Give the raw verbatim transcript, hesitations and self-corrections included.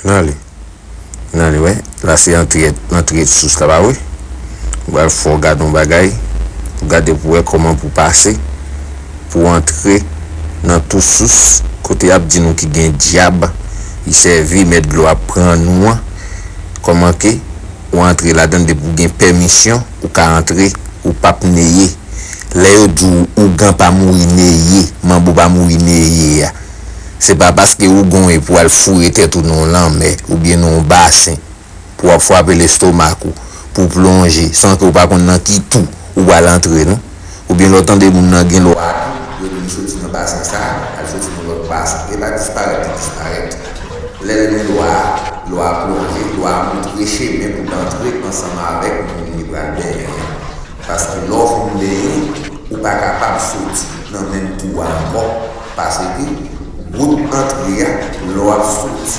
N ale. N ale, wè. La se antre, antre sous la, pa vre? Ou pral fè w gade yon bagay. Ou gade pou wè kòman pou pase. Pou antre nan tou sous. Kote y ap di nou ki gen dyab. Li sèvi mèt dlo ap pran nou an. Kòman ke ou antre ladan depi ou gen pèmisyon, ou ka antre, ou p ap neye. Lè yo di w ougan pa mouri neye, manbo pa mouri neye a. Se pa paske ougan w ye pou w al foure tèt ou nan yon lanmè oubyen nan yon basen pou w ap frape lestomak ou, pou w plonje san ke w pa konn nan ki tou ou pral antre non. Oubyen lè w tande moun nan gen lwa tou, yo di l soti nan basen sa, al soti nan lòt basen. E pa disparèt li disparèt. Lè l gen lwa, lwa plonje, lwa montre chemen pou l antre ansanm avèk moun li pral benyen an. Paske lè w fin benyen, ou pa kapab soti nan menm tou a ankò. Paske wout antre a, lè w ap soti